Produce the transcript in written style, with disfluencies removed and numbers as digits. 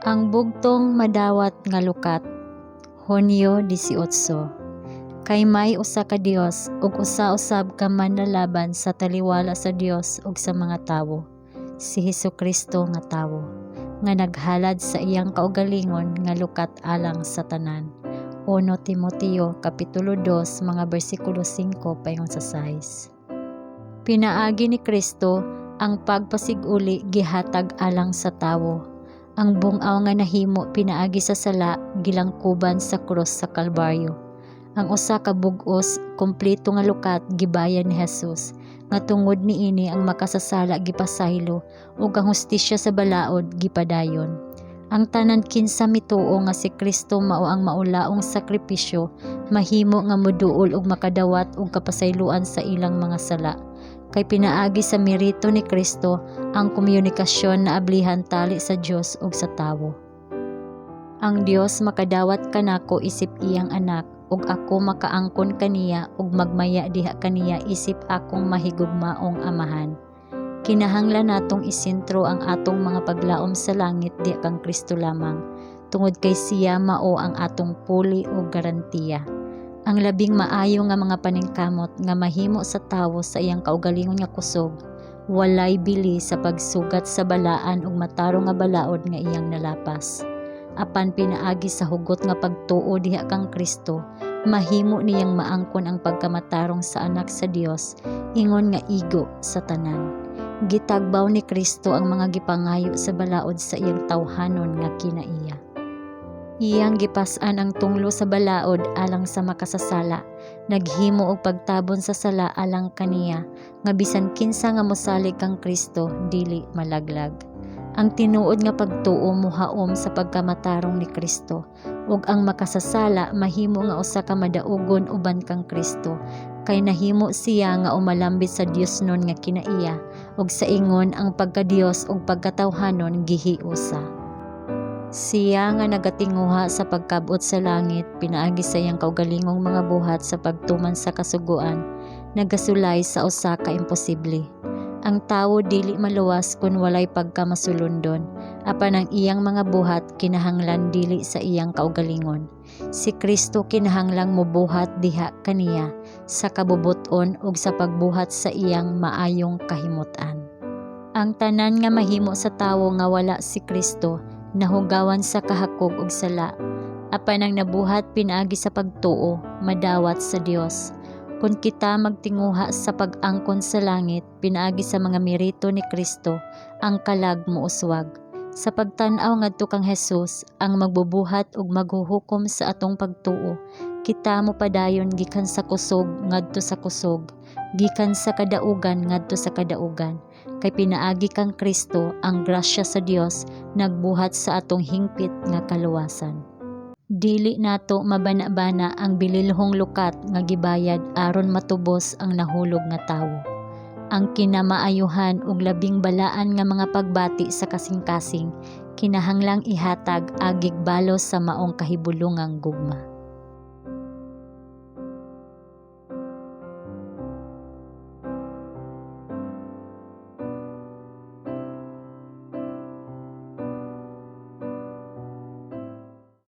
Ang bugtong madawat nga lukat, Hunyo 18. Kay may usa ka Dios ug usa usab ka manlalaban sa taliwala sa Dios ug sa mga tawo, si Hesukristo nga tawo, nga naghalad sa iyang kaugalingon nga lukat alang sa tanan. 1 Timoteo kapitulo 2 mga bersikulo 5 paingon sa 6. Pinaagi ni Kristo ang pagpasig-uli gihatag alang sa tawo. Ang bung-aw nga nahimo pinaagi sa sala gilangkuban sa krus sa Kalbaryo. Ang usa ka bug-os kumpleto nga lukat gibayad ni Jesus nga tungod niini ang makasasala gipasaylo ug ang hustisya sa balaod gipadayon. Ang tanan kinsa mituo nga si Kristo mao ang maulaong sakripisyo mahimo nga moduol ug makadawat og kapasayloan sa ilang mga sala. Kay pinaagi sa merito ni Kristo ang komunikasyon naablihan tali sa Dios ug sa tawo. Ang Dios makadawat kanako isip iyang anak ug ako makaangkon kaniya ug magmaya diha kaniya isip akong mahigugmaong Amahan. Kinahanglan natong isentro ang atong mga paglaom sa langit diha kang Kristo lamang, tungod kay siya mao ang atong puli ug garantiya. Ang labing maayo nga mga paningkamot nga mahimo sa tawo sa iyang kaugalingon nga kusog, walay bili sa pagsugat sa balaan ug matarong nga balaod nga iyang nalapas. Apan pinaagi sa hugot nga pagtuo diha kang Kristo, mahimo niyang maangkon ang pagkamatarong sa anak sa Dios ingon nga igo sa tanan. Gitagbaw ni Kristo ang mga gipangayo sa balaod sa iyang tawhanon nga kinaiya. Iyang gipas-an ang tunglo sa balaod alang sa makasasala, naghimo og pagtabon sa sala alang kaniya, nga bisan kinsa nga mosalig kang Kristo dili malaglag. Ang tinuod nga pagtuo mohaom sa pagkamatarong ni Kristo, ug ang makasasala mahimo nga usa ka madaugon uban kang Kristo, kay nahimo siya nga umalambit sa Diosnon nga kinaiya, ug sa ingon ang pagkadios ug pagkatawhanon gihiusa. Siya nga nagatinguha sa pagkab-ot sa langit pinaagi sa iyang kaugalingong mga buhat sa pagtuman sa kasuguan, nagasulay sa usa ka imposible. Ang tawo dili maluwas kun walay pagkamasulondon, apan ang iyang mga buhat kinahanglan dili sa iyang kaugalingon. Si Kristo kinahanglang mobuhat diha kaniya sa kabubut-on ug sa pagbuhat sa iyang maayong kahimut-an. Ang tanan nga mahimo sa tawo nga wala si Kristo nahugawan sa kahakog ug sala. Apan ang nabuhat pinaagi sa pagtuo madawat sa Dios. Kun kita magtinguha sa pag-angkon sa langit pinaagi sa mga merito ni Kristo, ang kalag mouswag. Sa pagtan-aw ngadto kang Jesus, ang magbubuhat ug maghuhukom sa atong pagtuo, kita mopadayon gikan sa kusog ngadto sa kusog, gikan sa kadaugan ngadto sa kadaugan. Kay pinaagi kang Kristo ang grasya sa Dios nagbuhat sa atong hingpit nga kaluwasan. Dili nato mabana-bana ang bililhong lukat nga gibayad aron matubos ang nahulog nga tawo. Ang kinamaayuhan ug labing balaan nga mga pagbati sa kasing-kasing kinahanglang ihatag agig balos sa maong kahibulongang gugma.